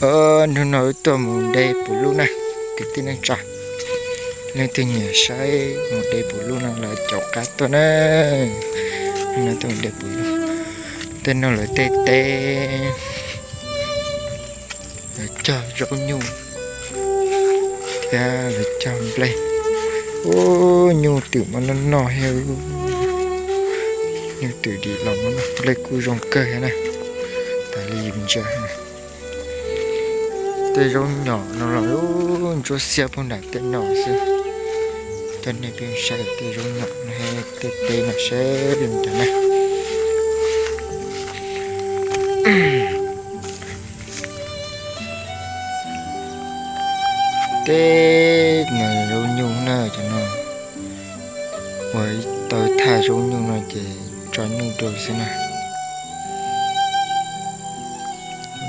Hnub no wb tuaj mus de puv luj na, kwv tij neej tsa, leej twg nyiam saib mus de puv luj no los caum qab tuaj na. Hnub no tuaj mus de puv luj, tej no lawv tej teb, lawv cog zaub nyuj thiab lawv cog nplej. Ub, nyuj twm muaj noj noj thiab, nyuj twm dim los muaj noj, nplej kuj zoo kawg thiab na. Tas li yus ntsia tej zaub nyom no los ntsuab xiab puag nram tej no xwb. Coj nej peb saib tej zaub nyom no, tej teb no seb li cas na. Teb no zaub nyuj na, cov no uas tau thaj zaub nyuj no ces tso nyuj rau xwb na.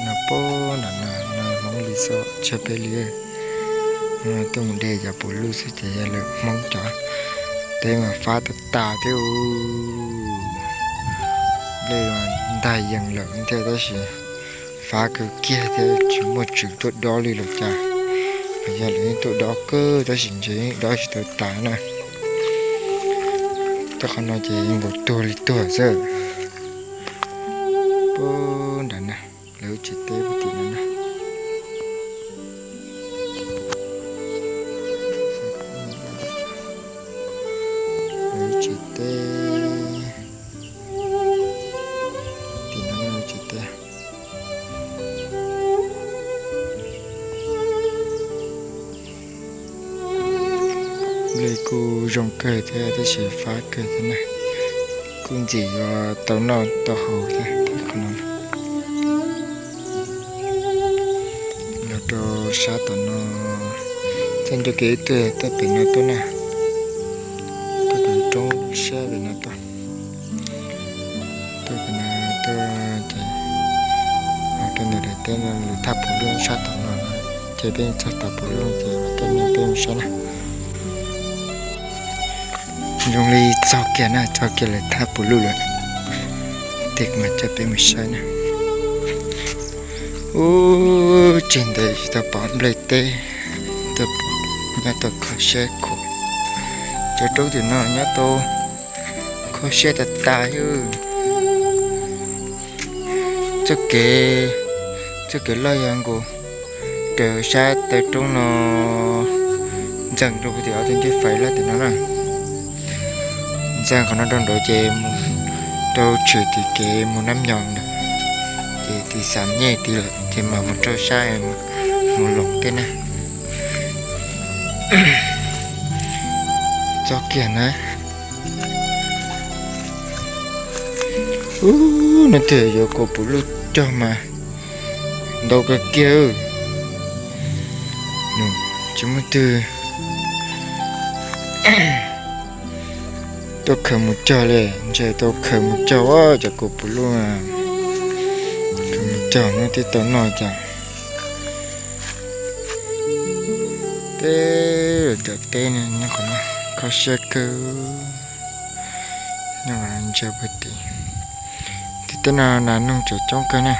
No pab nram no, no Hmoob li xwb, tsis yog peb li. Tuaj mus de cov puv luj xwb ces yog lawv Hmoob cov, teb mas fab tas tas thiab. Nplej ntag yees lawm thiab tab sis fab kawg kiag thiab tsis muaj tswv tuaj dob li los cas. Yog lawv yeej tuaj dob kawg tab sis ntshe yeej dob tsis tau tas na. Tej qhov no ces yeej nkaus tuag li tuag xwb. Pab nram na, lawv tsev teb puag tim no na. Lawv tsev teb, tim no lawv tsev teb. Nplej kuj zoo kawg thiab tab sis fab kawg thiab na. Kuj ntxim yuav tau noj tau haus thiab qhov no. Los rau sab tom no, txoj ncauj kev ib tug tuaj pem no tuaj na, tuaj pem roob siab pem no tuaj, tuaj pem no tuaj ces, rau ntawm daim teb no lawv thaj puv luj sab tom no, ces peb txog tom puv luj ces mam coj nej peb mus saib na. Zoo li txog kiag na, txog kiag lawv thaj puv luj lawm, ces mam coj peb mus saib na. Ub, tseg ntawd tsis tau pom nplej teb, nyob tau kho siab khuav. Cov roob tim no nyob tau kho siab tas tas li. Txoj kev, txoj kev loj yog nkaus raws sab taw roob no ntxees rau puag tim ob tug ncej fais loj tim no na. Ntxees qhov no rau nraud ces mus rau tshwm tim kev mus Nab Nyoos ntawd, ces tim Xam Nyej tid lawm ces mam mus rau sab mus Loos tej na. Txog kiag na. Ub, no twb yuav kaum puv luj cog mas ntau kawg kiag. Tsis muaj twg tuaj khaws mus cog li, ntshe tau khaws mus cog cov kaum puv luj, khaws mus cog no twb tau noj cas. Teb, cov teb no nyob qhov no kho siab kawg, nyob ntsia puag tim, tim teb no nas noog tseem coob kawg na.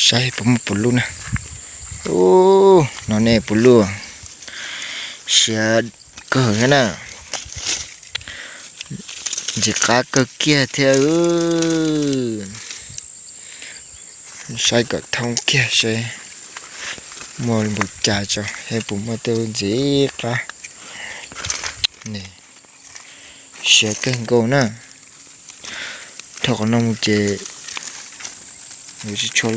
Saib puas muaj puv luj na. Ub, no ne puv luj, siab kawg thiab na, ntxim qab kawg kiag thiab. Saib kom thoob kiag seb muaj npaum cas tso, seb puas muaj tej ntxim qab. Siab kawg nkaus na. Dhau qhov no mus ces yuav tsis tshua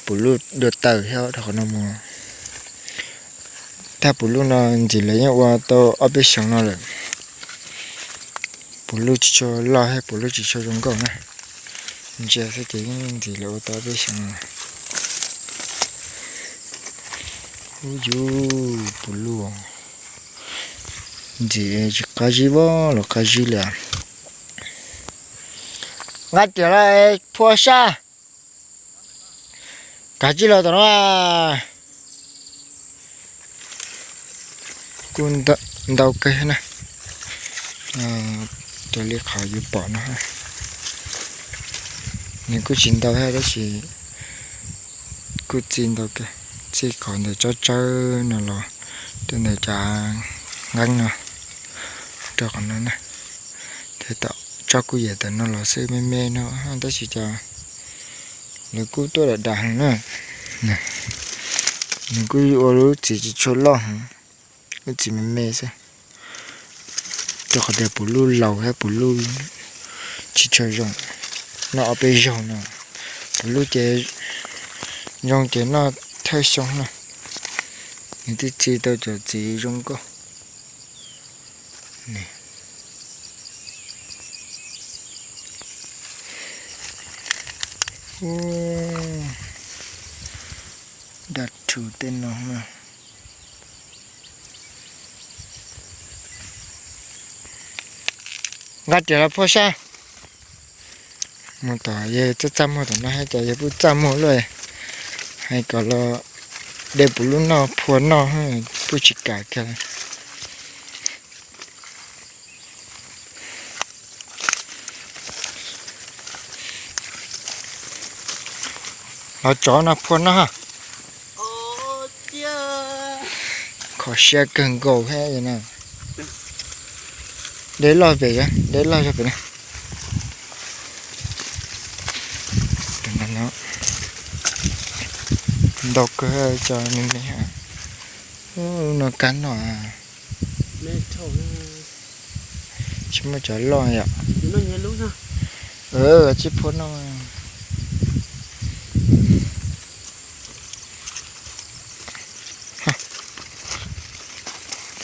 puv luj dua taws thiab dhau qhov no mus. Thaj puv luj no ntxim lawv yeej ua tau ob peb xyoos no lawm. Puv luj tsis tshua loj thiab puv luj tsis tshua zoo nkauj na. Ntsia xwb ces yeej ntxim lawv ua tau ob peb xyoos no. Ub, yus puv luj ntxim tsis qab zib, vov los qab zib li. Nqa riam los phua sab. Kav tsij los tom no. Kuj ntau kawg na. Raws li qhov yus pom no. Nws kuj tsis ntau thiab tab sis kuj txi ntau kawg, txi qhov ntawm tsob tsawb no los rau ntawm cov nqeeb no, rau qhov no na. Thiab tom tsob kuj yam tam no los xwb, me me no tab sis cas lawv kuj tuaj dam dam heev na. Nws kuj ua lub txiv tsis tshua loj heev, lub txiv me me xwb. Rau qhov tias puv luj laus thiab puv luj tsis tshua zoo. Noj ob peb zaug no, puv luj ces zoo ces noj thawj xyoo na. Nws twb txi tau cov txiv zoo nkauj. Dab rhu tej no na. Nqa riam los phua sab. Mus tom yawg txaj txaj muag tom no hais tias yawg pub txaj muag luaj, hais kom los de puv luj noj phua noj, pub tsis kam kiag. Los tsov no phua noj. Kho siab kawg nkaus thiab na. De loj pem, de loj zog pem na. Ntau kawg, cov me me. Lub no kab noj. Tsis muaj cov loj yom. Tsis phua noj.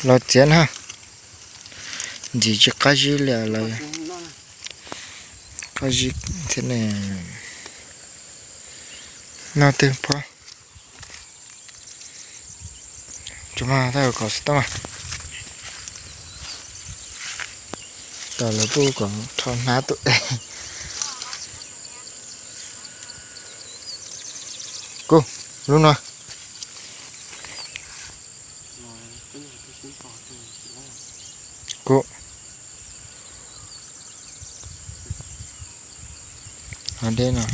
Los txiav na. Ntxim tsis qab zib li los qab zib thiab ne. Noj twg phua. Tsuas mas tau kom xov tooj. Tos lawv pub kom rho hnab tuaj. Kuv, lub no. Kuv. Ho deb no.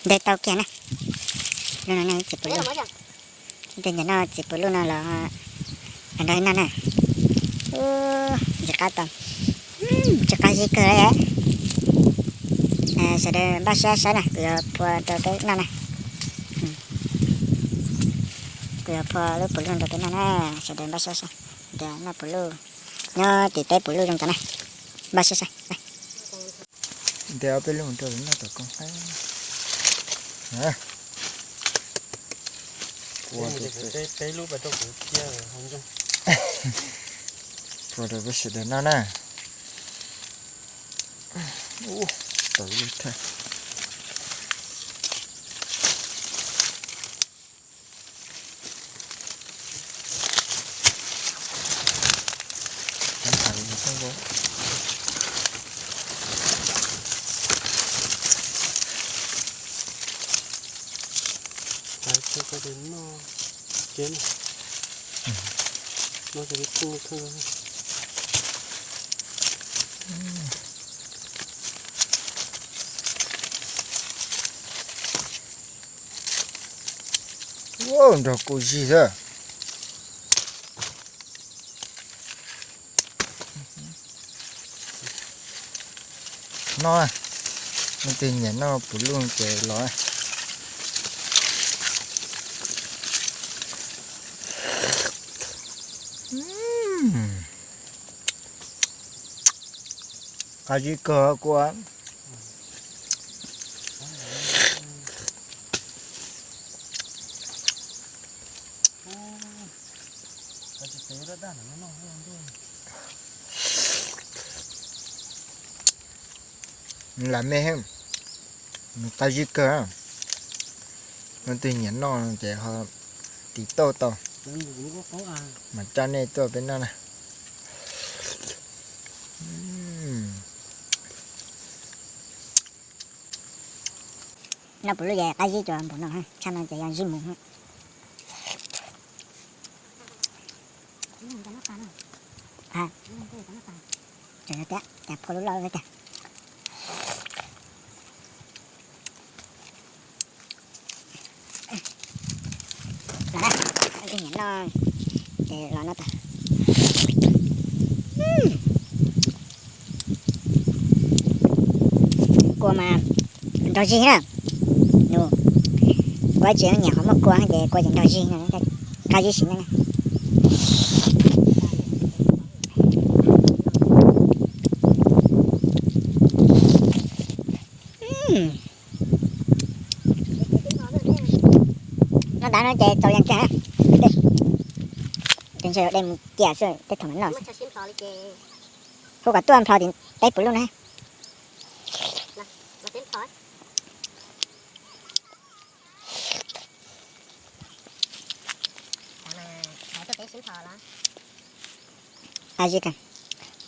De tau kiag na. Lub no ne txiv puv luj. Tej ntawm no txiv puv luj no los nrog ib noj na. Ntxim qab tau. Tsis qab zib kawg li. Sawv daws npaj siab saib na, kuv yuav phua rau peb noj na. Kuv yuav phua lub puv luj rau peb noj na, sawv daws npaj siab saib. Tias noj puv luj, nyob tim teb puv luj zoo tas na. Npaj siab saib. Ntes ob peb lub mus rau lawv noj tom koob qaib. Ua peb sawv daws noj na. Tau lub thaj. Nrog kuj zig xwb. Noj, leej twg nyiam noj puv luj ces los. Qab zib kawg kuv. Lam me, nws qab zib kawg. Leej twg nyiam noj ces ho tiv tauj tau, mam coj nej tuaj peb noj na. Noj puv luj ces qab zib cuag npaum no, tshaj no ces yog zib mus. Tseem tias cas phua lub loj li cas. Los na, nyiam noj ces los noj tas. Kua mas nrog zig na. Nws, kua tsis nyiam qhov muaj kua ces kua ces nrog zig no, nqa zig sim neej. Noj tas no ces txaus yees kiag. Tes ntshe dej mus ciam xwb tej thaum mas noj. Hu kom tuaj nplho tim teb puv luj na.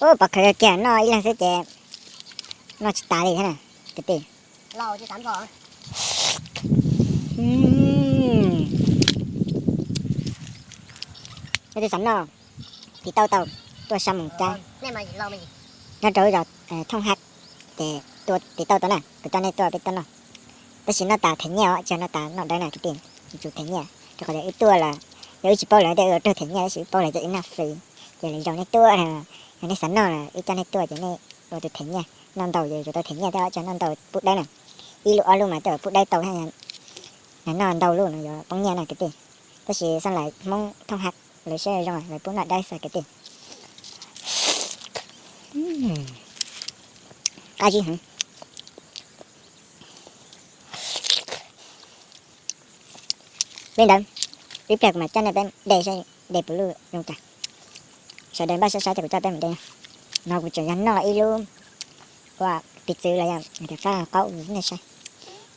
Ub, pov khawv kiag, noj ib leeg xwb ces noj tsis tas li thiab na kwv tij. Nej twg xav noj, tiv tauj tau, tuaj sab mus cab. Nyob rau zos Thooj Hab ces tua tiv tauj tau na, kuv coj nej tuaj peb tuaj noj. Tab sis noj tas them nyiaj os, tsis yog noj tas noj dawb na kwv tij, tsum them nyiaj. Rau qhov tias wb tuaj los yog wb tsis paub lawv tej ua raug them nyiaj, tab sis wb paub lawv ces wb noj free. Ces lwm zaus nej tuaj, yog nej xav noj los wb coj nej tuaj ces nej ua tus them nyiaj, noj ntau ces yuav tau them nyiaj thiab, tsis yog noj ntau pub dawb na. Ib lub ob lub mas tej zaum pub dawb tau thiab, noj ntau lub no yuav poob nyiaj na kwv tij. Tab sis xoj lawm Hmoob Thooj Hab lawv siab zoo lawv pub noj dawb xwb kwv tij. Qab zib heev. Li ntawd, ib pliag kuv mam coj nej peb de saib de puv luj zoo cas. Sawv daws npaj sab sab ces kuv coj peb mus de na. No kuv tseem yog noj ib lub ua piv txwv los yog tias fab qaub nej saib.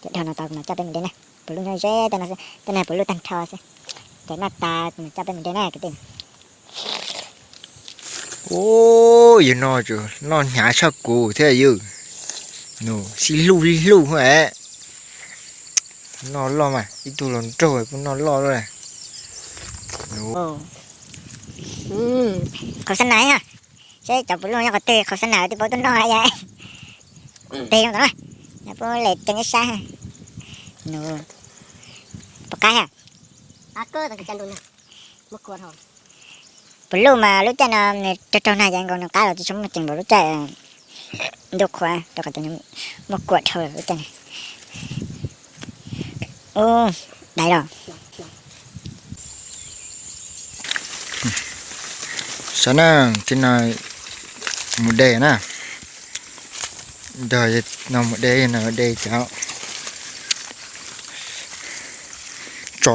Ces dhau no tau kuv mam coj peb mus de na. Puv luj nyob ze tej no, tej no puv luj tag nrho xwb. Ces noj tas kuv mam coj peb mus de na kwv tij. Ub, yog no noj hnyav tshaj kuv thiab yus. Sib hlub sib hlub es. Noj loj mas ib tug los nraug kuj noj loj lawm. Qhov xab nas, saib cov puv luj nyob qhov twg, qhov xab nas twb paub tuaj noj ya. Peg zoo tod na, puab le ceeb ib sab. Nws puas qab ha? Puv luj mas lub caij no nws raug raug nag ces nkaus nws qab los tsis tshua muaj ceem npaum lub caij ntuj qhua rau qhov tias muaj kua dhau lawm lub caij no. Ub, daiv los. Sav na, tib no mus de na. Nrog no mus de, no de cov tso.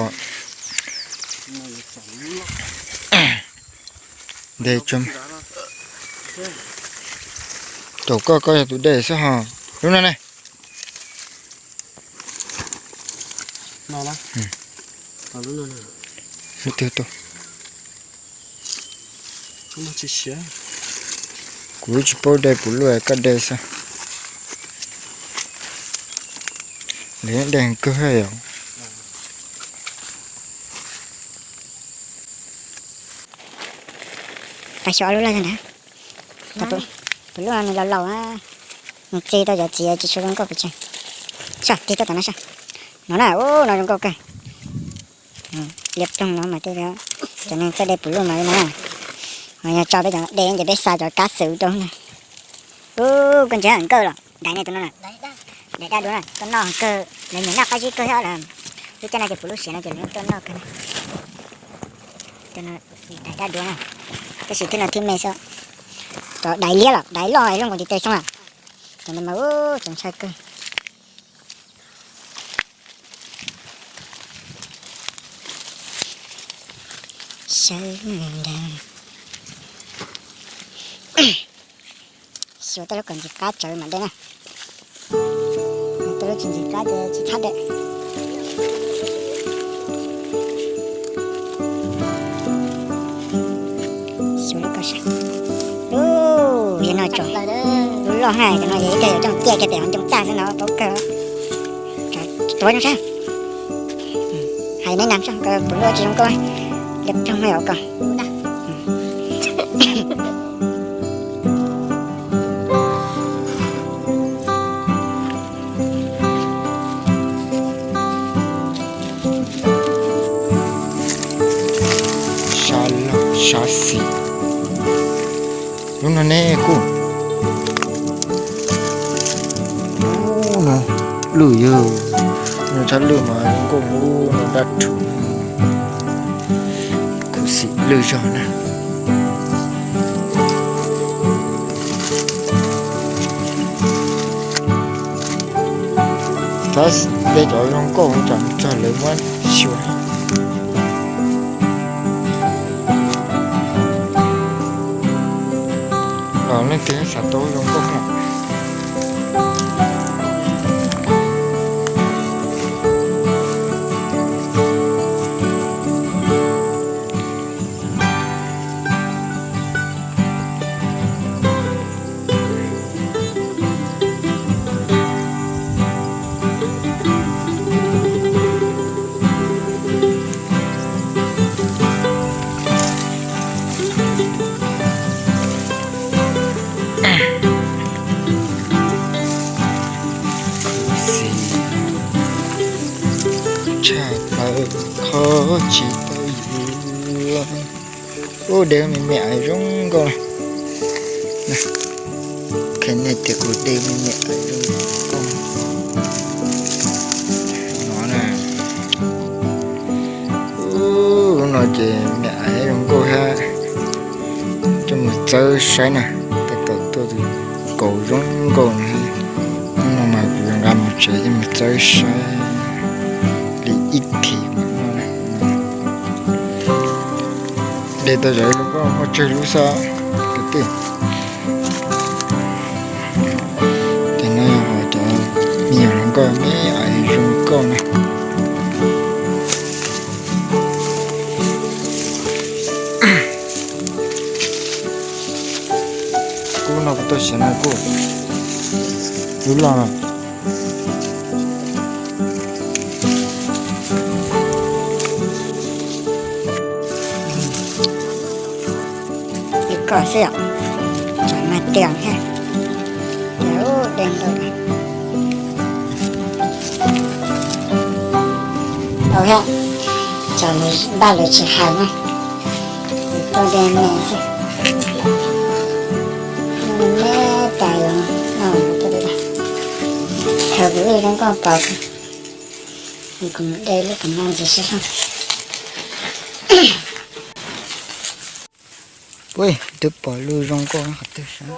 De tso. Caum koj, koj yog tus de xwb ho. Lub no ne. Lub twg tuaj? Kuv tsis paub de puv luj, koj de xwb. Lawv de kawg yom. Pab xyov ob lub loj zog ntawd. Puv luj nws laus laus, nws txi tau cov txiv tsis tshua zoo nkauj pes tsawg. Saib tig tuaj tom no saib. No na, ub, no zoo nkauj kawg. Liab ploog no mas tej cov neeg tuaj de puv luj mas li no na. Ho yog tso peb cov de ces peb xa cov kab xwm rau na. Ub, koj ntsia nkauj los daiv ne tus no na. Daiv dab dua na, tuaj noj kawg, lawv nyiam noj qab zib kawg thiab lawm. Lub caij no ces puv luj siav no ces lawv tuaj noj kawg. Daiv dab dua na, tab sis thib no thib me xwb. Cov daiv liab los daiv loj zoo nkaus ntiv tes xwb na. Cov ntawd mas ub, tseem ntshai kawg. Sawv ntawd xyuas tej lub kom ntxim qab tsawv mam de na. Tej lub tsis ntxim qab ces tsis txhob de. Xyuas lub kom sawv. Ub, yog no tso. Lub loj na, cov no yog ib co yuav coj ciaj kiag pem hauv ncoo txaj xwb no paub kawg. Tuav zoo sab. Hais neb nam tso, puv luj tsis zoo nkauj, liab ploog no yog ko. Tshav xim. Lub no ne kuj, ub, no lwj yog, no tshav lwj mas zoo nkauj, ub, no dab rhuv, khuv xim lwj zog na. Xav de cov zoo nkauj tsam txog lawv muab xyuas. Los leej twg xav tau zoo nkauj na. Xim tshaj plaws qhov tsis tau yuav. Ub, de me me aiv zoo nkauj na. Qhia nej tias kuv de me me aiv zoo nkauj no na. Ub, lub no ces me aiv zoo nkauj thiab. Coj mus txawb saib na, tab tom tuaj tus kaus zoo nkauj no. Hnub no mas kuv yuav nqa mus tsev coj mus txawb saib li ib thiv no. De tau cov zoo nkauj muaj tsawg lub xwb kwv tij. Ces no yog cov me nyuam hluas nkauj me aiv zoo nkauj na. Kub no kuv tuaj siav no kuj lub loj no. Kom xwb yom, tsam mas tias thiab, tias ub de ntau, ntau thiab, tsam npaj lawv tsis hais na, tuaj de me xwb. Me tas yus no, thaum kuv ib zoo nkauj pom, kuv mus de lub qhov no ntxiv sib hlob. Ua, twb pom lub zoo nkauj qhov twg sav.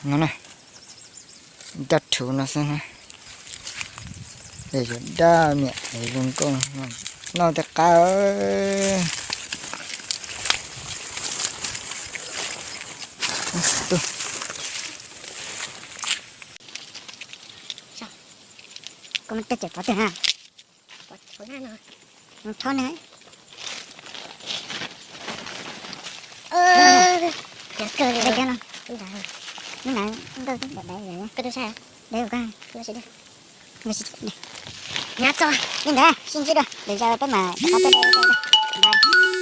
No na, dab rhuv no xwb na. Es yuav dab niam es zoo nkauj no, noj tej qab. Koj muab tej ces pov twg na? Pov no, no thob ne. Ntawd, ntawd, ntawd, ntawd, ntawd, ntawd, ntawd, ntawd, sib ntsib dua, lwm zaus peb mam rov qab tuaj.